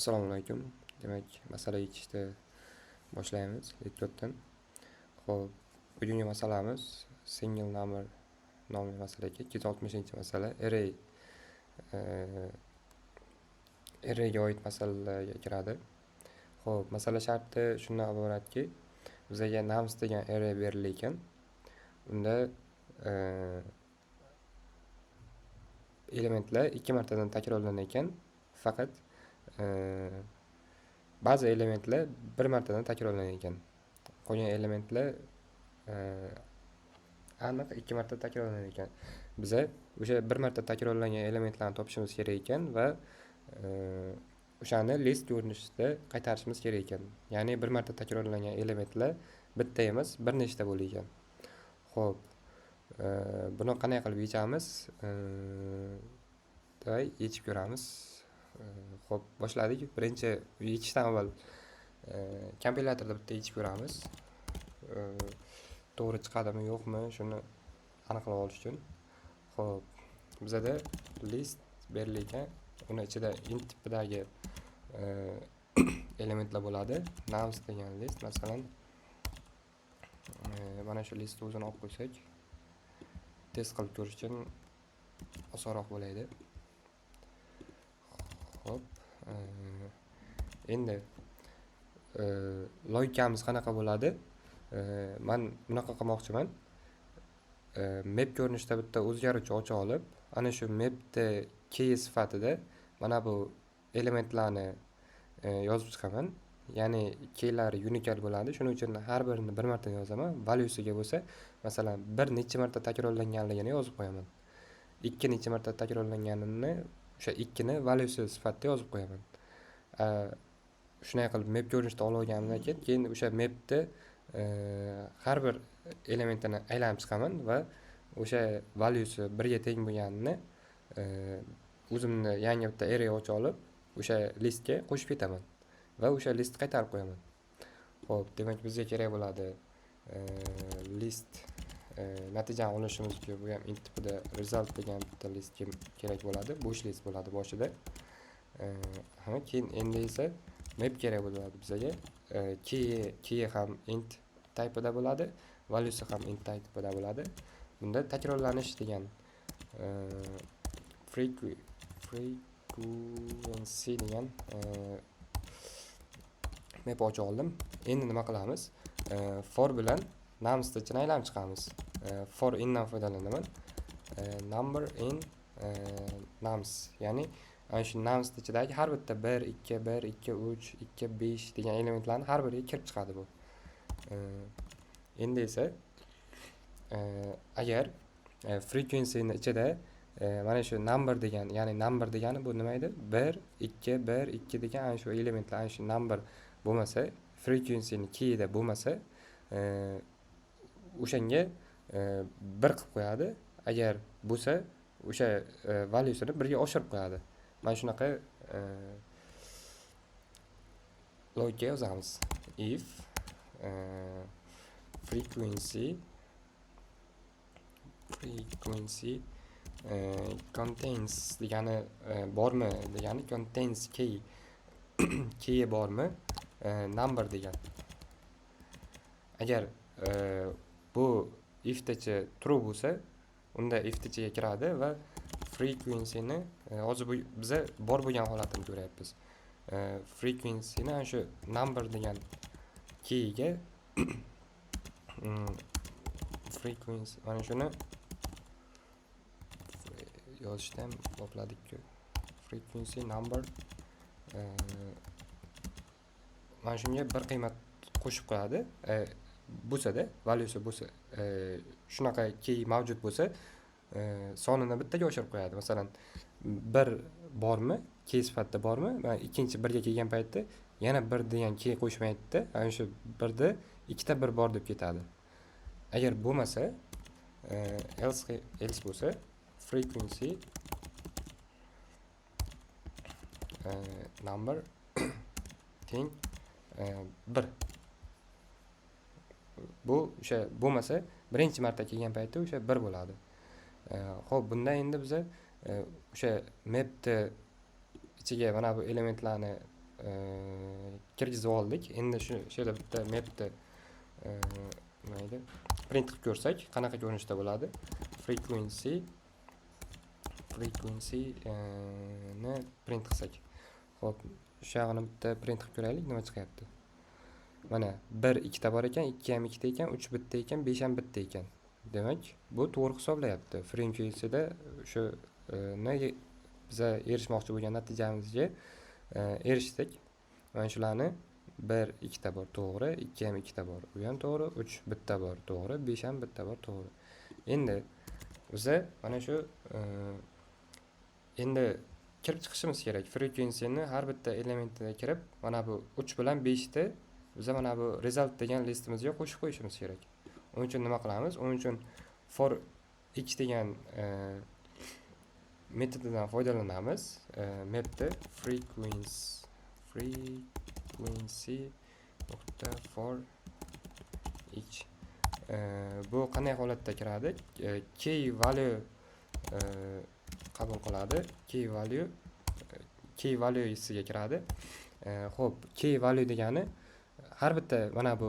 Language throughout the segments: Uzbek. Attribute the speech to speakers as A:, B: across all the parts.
A: Assalomu alaykum. Demak, masala yechishni boshlaymiz LeetCodedan. Xo'p, bugungi masalamiz single number nomli masala ekan. 260-masala array, arrayga oid masalalarga kiradi. Xo'p, masala sharti shundan iboratki, bizaga nums degan array berilar ekan. Unda elementlar ikki martadan takrorlanar ekan. Faqat ba'zi elementlar bir martadan takrorlanar ekan. Qolgan elementlar aniq ikki marta takrorlanar ekan. Biza o'sha bir marta takrorlangan elementlarni topishimiz kerak ekan va o'shani list ko'rinishida qaytarishimiz kerak ekan. Ya'ni bir marta takrorlangan elementlar bitta emas, bir nechta bo'lar ekan. Xo'p, buni qanday qilib yechamiz? Давай yechib ko'ramiz. Xo'p, boshladik. Birinchi yechishdan avval kompilyatorda bitta yechib ko'ramiz. To'g'ri chiqadimi, yo'qmi, shuni aniqlab olish uchun. Xo'p, bizada list berilar ekan. Uni ichida int tipidagi elementlar bo'ladi. Nums degan list, masalan, mana shu listni o'zini olib qo'ysak, test qilib ko'rish uchun osonroq bo'ladi. Xo'p, endi logikamiz qanaqa bo'ladi? Man bunaqa qilmoqchiman. Map ko'rinishida bitta o'zgaruvchi ocha olib, ana shu mapda key sifatida mana bu elementlarni yozib chiqaman. Ya'ni keylari unikal bo'ladi. Shuning uchun har birini bir marta yozaman. Valuesiga bo'lsa, masalan, bir necha marta takrorlanganligini yozib qo'yaman. Ikki necha marta takrorlanganini o'sha ikkini valuesi sifatida yozib qo'yaman. Shunday qilib map ko'rinishida olib olganimdan keyin o'sha mapni har bir elementini aylanib chiqaman va o'sha valuesi birga teng bo'lganini o'zimni yangi bitta array ocha olib, o'sha listga qo'shib ketaman va o'sha listni qaytarib qo'yaman. Ho'p, demak, bizga kerak bo'ladi list, natijani olishimiz uchun bu ham int tipida result degan bitta list kerak bo'ladi, bo'sh list bo'ladi boshida. Ha, keyin endi esa map kerak bo'ladi bizaga. Key ham int typeida bo'ladi, valuesi ham int typeida bo'ladi. Bunda takrorlanish degan frequency degan map ocha oldim. Endi nima qilamiz? For bilan numsni ichini aylanib chiqamiz. For indan foydalanaman. Number in nums, ya'ni ana shu numsni ichidagi har bitta 1, 2, 1, 2, 3, 2, 5 degan elementlarni har biriga kirib chiqadi bu. Endi esa agar frequencyni ichida mana shu number degan, ya'ni number degani bu nima edi? 1, 2, 1, 2 degan ana shu elementlar, ana shu number bo'lmasa, frequencyni keyida bo'lmasa, o'shanga bir qilib qo'yadi. Agar bo'lsa, o'sha valuesini birga oshirib qo'yadi. Mana shunaqa logika yozamiz. If frequency contains degani bormi degani, contains key, key bormi number degan. Agar bu ifdachi true bo'lsa, unda if ichiga kiradi va frequencyni, hozir bu biza bor bo'lgan holatini ko'ryapmiz. Frequencyni ana shu number degan keyga frequency, mana shuni yozishda ham bopladikku. Frequency number, mana shunga bir qiymat qo'shib qo'yadi. Bo'lsada, valuesi bo'lsa, shunaqa key mavjud bo'lsa, sonini bittaga oshirib qo'yadi. Masalan, bir bormi, key sifatida bormi, mana ikkinchi birga kelgan paytda yana bir degan key qo'shmaydida, ana shu birda ikkita bir bor deb ketadi. Agar bo'lmasa, else bo'lsa, frequency number teng bir. Bu o'sha bo'lmasa, birinchi marta kelgan paytda o'sha bir bo'ladi. Ho'p, bunda endi biza o'sha mapni ichiga mana bu elementlarni kirgizib oldik. Endi shu yerda bitta mapni nima edi? Print qilib ko'rsak, qanaqa ko'rinishda bo'ladi? Frequency ni print qilsak. Xo'p, shu yog'ini bitta print qilib ko'raylik, nima chiqyapti? Mana 1 ikkita bor ekan, 2 ham ikkita ekan, 3 bitta ekan, 5 ham bitta ekan. Demak, bu to'g'ri hisoblayapti. Frequency'da shu biza erishmoqchi bo'lgan natijamizga erishdik. Mana shularni 1 ikkita bor, to'g'ri, 2 ham ikkita bor, u ham to'g'ri, 3 bitta bor, to'g'ri, 5 ham bitta bor, to'g'ri. Endi biza mana shu endi kirib chiqishimiz kerak. Frequency'ni har bitta elementida kirib, mana bu 3 bilan 5 ni biza mana bu result degan listimizga qo'shib qo'yishimiz kerak. Uning uchun nima qilamiz? Uning uchun for each degan metodidan foydalanamiz. Mapda frequency nuqta for each. Bu qanday holatda kiradi? Key value qabul qiladi. Key value'siga kiradi. Xo'p, key value degani har bitta mana bu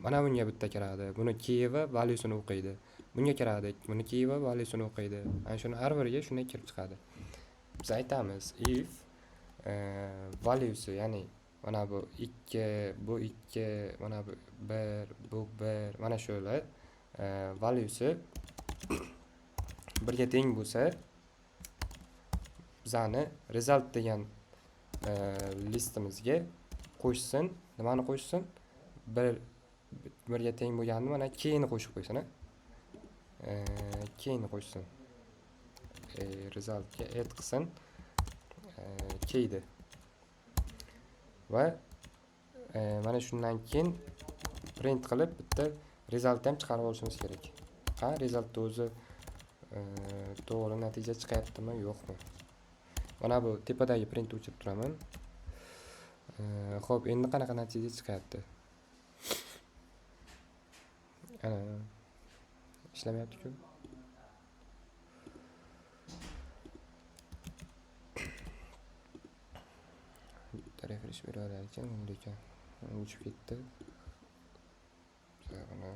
A: mana bunga bitta kiradi. Buni key va value'sini o'qiydi. Bunga kiradi, buni key va value'sini o'qiydi. Ana shuni har biriga shunday kirib chiqadi. Biz aytamiz if value'si, ya'ni mana bu 2, bu 2, mana bu 1, bu 1, mana shular value'si birga teng bo'lsa, bizani result degan listimizga qo'shsin. Nimani qo'shsin? Birga teng bo'lganini mana keyni qo'shib qo'ysin, a? Keyni qo'shsin. Resultga add qilsin. Keyni. Va mana shundan keyin print qilib bitta resultni ham chiqarib olishimiz kerak. Ha, resultni o'zi to'g'ri natija chiqyaptimi, yo'qmi? Mana bu tepadagi printni o'chirib turaman. Xo'p, endi qanaqa natija chiqyapti? Ana ishlamayapti-ku. Bitta refresh beraver ekan, lekin o'chib ketdi. Buni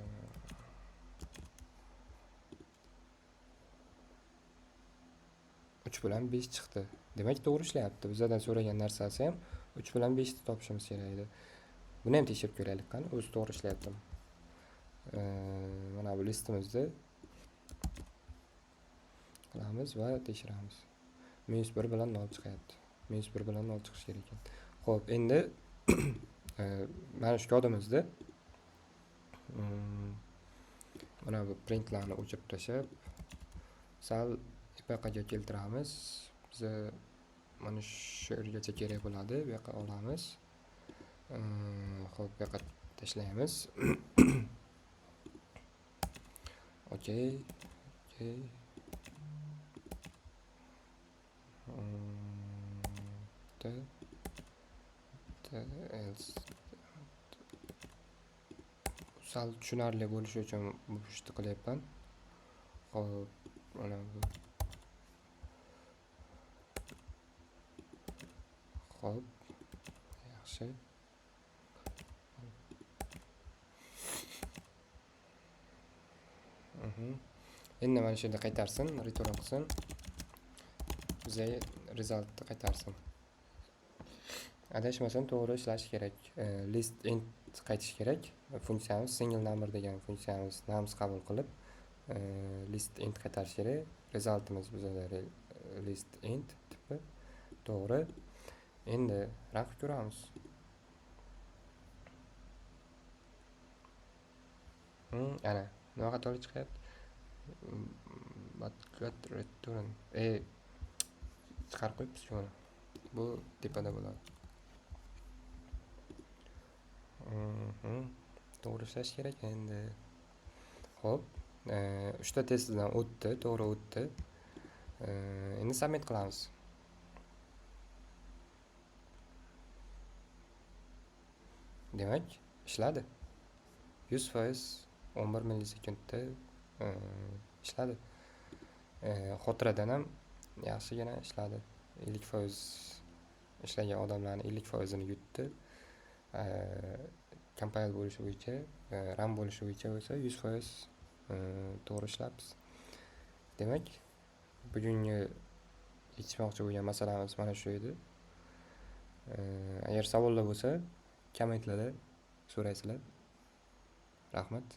A: 3 bilan 5 chiqdi. Demak, to'g'ri ishlayapti. Bizdan so'ragan narsasi ham 3 bilan 5 ni topishimiz kerak edi. Buni ham tekshirib ko'raylik, qani o'zi to'g'ri ishlayaptimi? Mana bu listimizni qilamiz va tekshiramiz. Minus 1 bilan 0 chiqyapti. Minus 1 bilan 0 chiqishi kerak ekan. Xo'p, endi mana shu kodimizni mana bu printlarni o'chirib tashlab sal epaqaga keltiramiz. Biza mana shu yergacha kerak bo'ladi. Bu yoqqa olamiz. Xo'p, bu yoqqa tashlaymiz. Okey. Okey. T, T, else. Sal tushunarli bo'lishi uchun bu ishni qilyapman. Xo'p, mana bu. Xo'p, yaxshi. Endi mana shu yerda qaytarsin, return qilsin. Bizga resultni qaytarsin. Adashmasam to'g'ri ishlashi kerak. List int qaytish kerak. Funksiyamiz single number degan funksiyamiz nums qabul qilib, list int qaytarish kerak. Resultimiz bizada list int tipi. To'g'ri. Endi run qilib ko'ramiz. Ana, nima xatolik chiqyapti? But return. Chiqarib qo'yibmiz shuni. Bu tepada bo'ladi. To'g'ri ishlash kerak endi. Xo'p, 3ta testdan o'tdi, to'g'ri o'tdi. Endi submit qilamiz. Demak, ishladi. 100% 11 millisekundda ishladi. Xotiradan ham yaxshigina ishladi. 50% Ishlagan odamlarni 50%ini yutdi. Compile bo'lishi bo'yicha, run bo'lishi bo'yicha bo'lsa 100% to'g'ri ishlabmiz. Demak, bugungi yechmoqchi bo'lgan masalamiz mana shu edi. Agar savollar bo'lsa, kommentlarda so'raysizlar. Rahmat.